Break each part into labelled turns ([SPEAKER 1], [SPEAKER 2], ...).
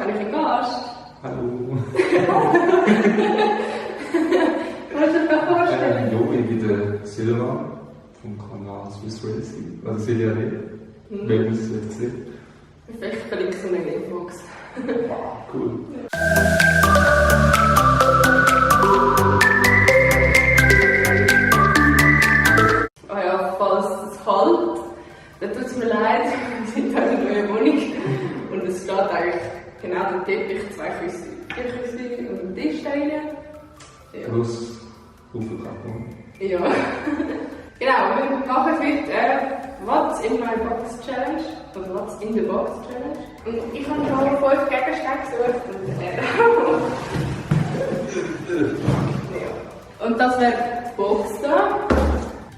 [SPEAKER 1] habe ich einen Gast.
[SPEAKER 2] Hallo.
[SPEAKER 1] Willst du dir das vorstellen?
[SPEAKER 2] Jo, ich bin der Silvan vom Kanal Swiss Racing. Also Silja Reh. Wer muss es jetzt sehen?
[SPEAKER 1] Vielleicht verlinke ich so eine Infox.
[SPEAKER 2] Cool.
[SPEAKER 1] Ah ja, falls es kalt, dann tut es mir leid, wir sind in einer neuen Wohnung und es steht eigentlich genau der Teppich, 2 Küsse und ein Tisch da rein. Ja.
[SPEAKER 2] Plus Haufen.
[SPEAKER 1] Ja. Genau, wir machen heute What's in my Box Challenge oder What's in the Box Challenge. Und ich habe schon 5 Gegenstände gesucht und ja. Und das wäre die Box da.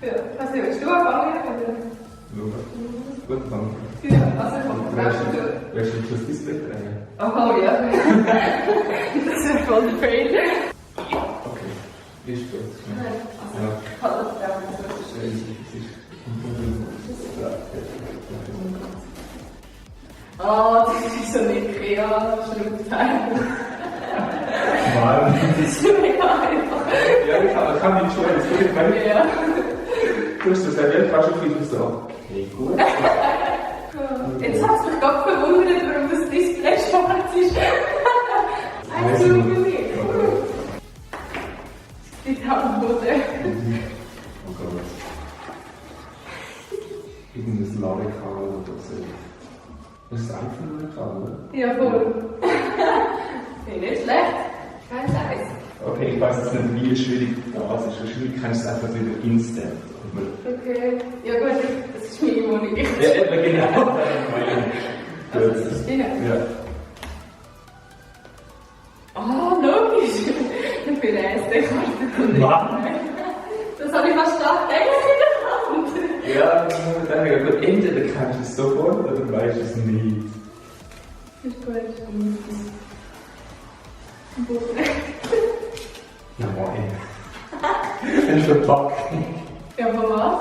[SPEAKER 1] Ja, ich weiß nicht, willst du anfangen?
[SPEAKER 2] Gut, danke.
[SPEAKER 1] Ja, also ich komme
[SPEAKER 2] Wärst du nicht das Display drehen?
[SPEAKER 1] Oh ja. Das wäre voll der Fail.
[SPEAKER 2] Okay, ist gut.
[SPEAKER 1] Also, ich halte das auch nicht so. Oh, das ist so ein Ikea-Schraubteil.
[SPEAKER 2] Mal.
[SPEAKER 1] Das ist mega einfach.
[SPEAKER 2] Ja, ich kann nicht schon, das geht nicht.
[SPEAKER 1] Ja.
[SPEAKER 2] Du hast das erwähnt, kannst du viel so. Okay, gut.
[SPEAKER 1] Jetzt hat es mich gerade verwundert, warum das Display schwarz ist. Ein Souvenir. Es liegt am Boden.
[SPEAKER 2] Oh Gott. Irgendein Ladekabel oder so. Das ist einfach nur ein Kabel.
[SPEAKER 1] Ja, voll. Okay, nicht schlecht. Kein Scheiß.
[SPEAKER 2] Okay, ich weiß jetzt nicht, wie schwierig das ist. Wahrscheinlich kannst du es einfach wieder instant.
[SPEAKER 1] Okay. Ja gut, das ist meine Wohnung.
[SPEAKER 2] Ja, eben genau.
[SPEAKER 1] Also, das ist die.
[SPEAKER 2] Ja.
[SPEAKER 1] Ah, logisch. Für eine SD-Karte.
[SPEAKER 2] Was?
[SPEAKER 1] Das habe ich fast gedacht, eigentlich in der Hand.
[SPEAKER 2] Ja, ich muss mir denken, gut, entweder kannst du es sofort oder weißt du es nicht.
[SPEAKER 1] Ist gut. Boden.
[SPEAKER 2] Ja, moin. Eine Verpackung.
[SPEAKER 1] Ja, von was?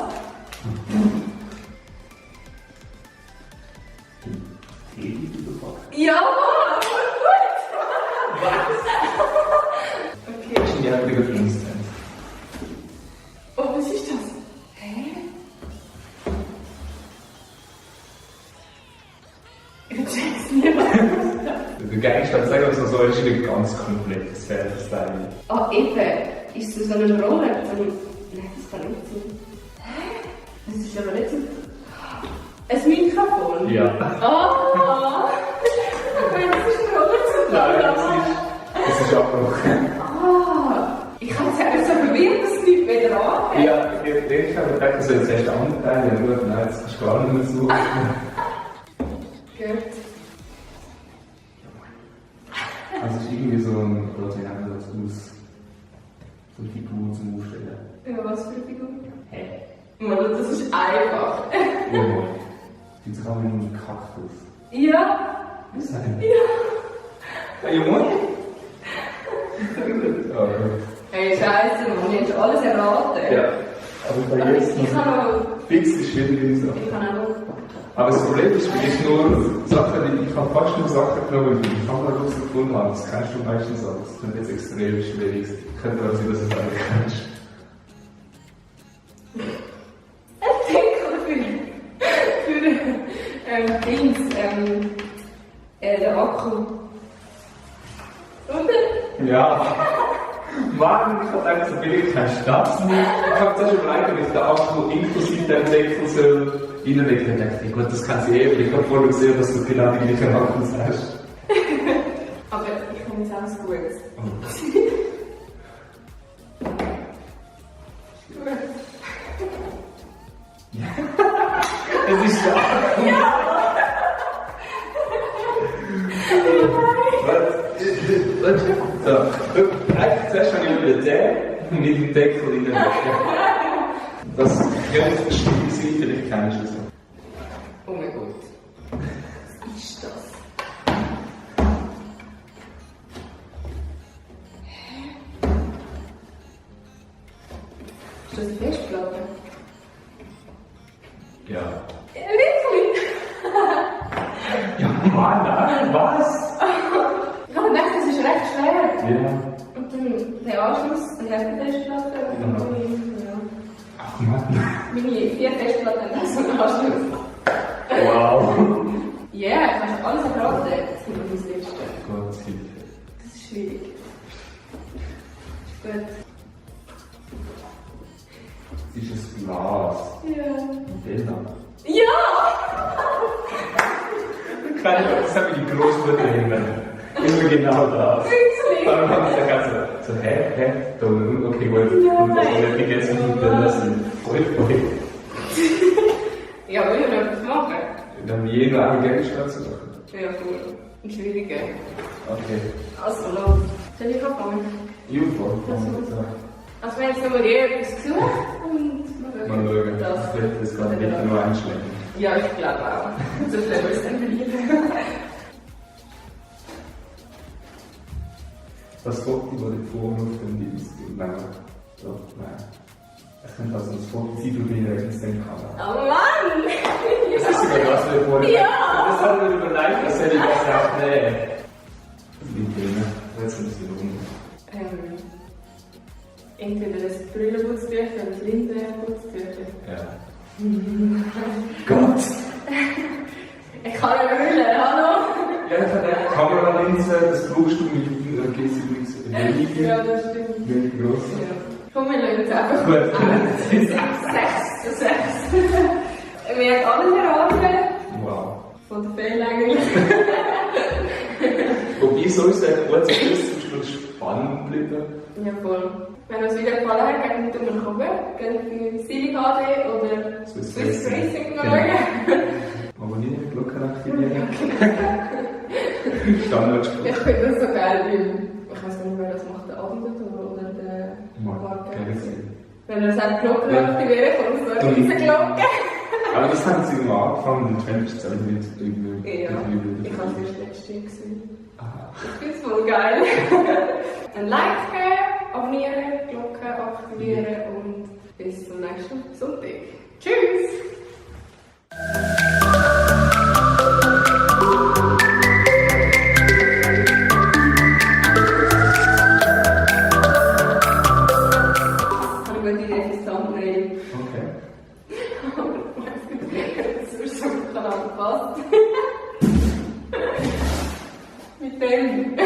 [SPEAKER 2] Tee überpacken.
[SPEAKER 1] Ja, voll gut! Was? Okay.
[SPEAKER 2] Das ist ja wieder instant.
[SPEAKER 1] Oh, was ist das? Hä? Ich check's nicht.
[SPEAKER 2] Der Gegenstand, sagen wir so, ist nicht ganz komplettes Federstyle.
[SPEAKER 1] Ah, eben. Ist das so ein Roller? Nein, das kann nicht sein. Hä? Das ist aber nicht so. Ein Mikrofon?
[SPEAKER 2] Ja.
[SPEAKER 1] Ah! Das ist ein Roller.
[SPEAKER 2] Nein, das ist abgebrochen.
[SPEAKER 1] Ah! Ich habe es ja so verwirrt, dass es nicht wieder angeht.
[SPEAKER 2] Ja, ich habe gedacht, das soll jetzt erst andere Teile. Ja gut, nein, jetzt kannst du gar nicht mehr suchen.
[SPEAKER 1] Gut.
[SPEAKER 2] Also es ist irgendwie so ein, oder wie nennen wir das aus? So eine Figur zum Aufstellen.
[SPEAKER 1] Ja, was für eine Figur?
[SPEAKER 2] Hä?
[SPEAKER 1] Mann, das ist einfach.
[SPEAKER 2] Ja, moin. Gibt es auch einen Kaktus?
[SPEAKER 1] Ja.
[SPEAKER 2] Was ist denn?
[SPEAKER 1] Ja.
[SPEAKER 2] Ja, moin. Ja, gut.
[SPEAKER 1] Hey, Scheiße, Mann, ich habe alles erraten.
[SPEAKER 2] Ja, aber bei jetzt
[SPEAKER 1] Ich kann
[SPEAKER 2] noch
[SPEAKER 1] noch.
[SPEAKER 2] fix ist schwierig so.
[SPEAKER 1] Ich kann auch noch.
[SPEAKER 2] Aber das Problem ist, ich nur Sachen, ich habe fast nur Sachen genommen, die ich Kamera rausgefunden habe. Das kennst du meistens auch. Das könnte jetzt extrem schwierig sein. Könnte auch sein, dass du es eigentlich kennst.
[SPEAKER 1] Ein Deckel für Dings, der Akku. Oder?
[SPEAKER 2] Ja. Mann, ich habe einfach so billig keinen Stab nicht. Ich habe zuerst überlegt, ob ich den Akku inklusive dem Deckel soll reinlegen. Ich dachte, gut, das kann sie eh, aber ich habe vorher gesehen, dass du genau die gleichen Akkus hast.
[SPEAKER 1] Aber ich kann jetzt auch was Gutes.
[SPEAKER 2] Es ist der Akku. Was? So, eigentlich zuerst habe ich wieder den mit dem Deckel reinlegen. Das könnte bestimmt sein, vielleicht kennst du es.
[SPEAKER 1] Oh mein Gott. Was ist das? Ist das eine Festplatte?
[SPEAKER 2] Ja.
[SPEAKER 1] Wirklich?
[SPEAKER 2] Ja, Mann, was? Ja.
[SPEAKER 1] Und dann der Anschluss, die Festplatte.
[SPEAKER 2] Ja.
[SPEAKER 1] Ja.
[SPEAKER 2] Ach Mann.
[SPEAKER 1] Meine 4 Festplatten haben so einen Anschluss.
[SPEAKER 2] Wow.
[SPEAKER 1] Ja, yeah, ich habe alles erraten. Das sind meine Liste.
[SPEAKER 2] Gott Hilfe.
[SPEAKER 1] Das ist schwierig. Gut.
[SPEAKER 2] Es ist ein Glas.
[SPEAKER 1] Ja.
[SPEAKER 2] Und den dann.
[SPEAKER 1] Ja!
[SPEAKER 2] Das hat mir die Großmutter erinnert. Immer genau das.
[SPEAKER 1] Wirklich?
[SPEAKER 2] Dann haben sie gesagt so, hä, da unten, okay, gut.
[SPEAKER 1] Ja,
[SPEAKER 2] Und das
[SPEAKER 1] nein.
[SPEAKER 2] nicht vergessen, und dann lassen. Voll.
[SPEAKER 1] Ja, will ich noch etwas machen?
[SPEAKER 2] Dann wie jeder eine Gegenstand zu machen.
[SPEAKER 1] Ja, cool. Ein schwieriger.
[SPEAKER 2] Okay.
[SPEAKER 1] Also, los. Soll ich anfangen?
[SPEAKER 2] Jugendvoll.
[SPEAKER 1] Also, wir haben jetzt nochmal etwas gesucht und
[SPEAKER 2] Mal schauen.
[SPEAKER 1] Das
[SPEAKER 2] Ich werde das gerade nicht nur einschränken.
[SPEAKER 1] Ja, ich glaube auch. So schnell ist es dann verlieren.
[SPEAKER 2] Das Foto wurde vorher nur für den Nein. Doch, nein. Es könnte also das Foto sein, du bin in Instagram-Kamera.
[SPEAKER 1] Oh Mann!
[SPEAKER 2] Das ist sogar das, was wir vorher.
[SPEAKER 1] Ja!
[SPEAKER 2] Das haben wir überlegt, das hätte ich gesagt, nee. Das liegt drin. Jetzt ein bisschen rum.
[SPEAKER 1] Entweder ein Brillenputztücher oder ein Linsenputztücher.
[SPEAKER 2] Ja. Gott!
[SPEAKER 1] Ich kann ja Brille, hallo?
[SPEAKER 2] Ja, ich habe eine Kameralinse, das brauchst du mit GC übrigens wenige.
[SPEAKER 1] Ja, das stimmt.
[SPEAKER 2] Wenig gross.
[SPEAKER 1] Ja. Komm, wir schauen jetzt einfach
[SPEAKER 2] Gut.
[SPEAKER 1] an. 6. Wir haben alles erraten.
[SPEAKER 2] Wow.
[SPEAKER 1] Von der Fehler eigentlich.
[SPEAKER 2] Wobei so ist der kurze Schluss zum Schluss spannend geblieben.
[SPEAKER 1] Ja, voll. Wenn euch wieder gefallen hat, geht nicht um den Kopf. Geht in Silly HD oder
[SPEAKER 2] Swiss
[SPEAKER 1] Swiss
[SPEAKER 2] Racing.
[SPEAKER 1] Racing schauen.
[SPEAKER 2] Abonnieren, Glocke aktivieren. Standardspruch.
[SPEAKER 1] Ich finde das so geil, weil ich weiß nicht, wer das macht, der Abendautor oder der
[SPEAKER 2] Mark Gallagher.
[SPEAKER 1] Wenn er sagt, Glocke aktivieren, kommt so eine
[SPEAKER 2] Und-
[SPEAKER 1] riesige Glocke.
[SPEAKER 2] Aber das haben sie immer angefangen, in den 20. Jahrhundert mit Übel.
[SPEAKER 1] Ja, ich habe es erst letztes Jahr gesehen.
[SPEAKER 2] Aha.
[SPEAKER 1] Ich finde es voll geil. Ein Like geben, abonnieren, Glocke aktivieren und bis zum nächsten Sonntag. Tschüss! Ich habe eine gute Idee fürs Thumbnail.
[SPEAKER 2] Okay.
[SPEAKER 1] Das ist so gut angepasst. Mit dem.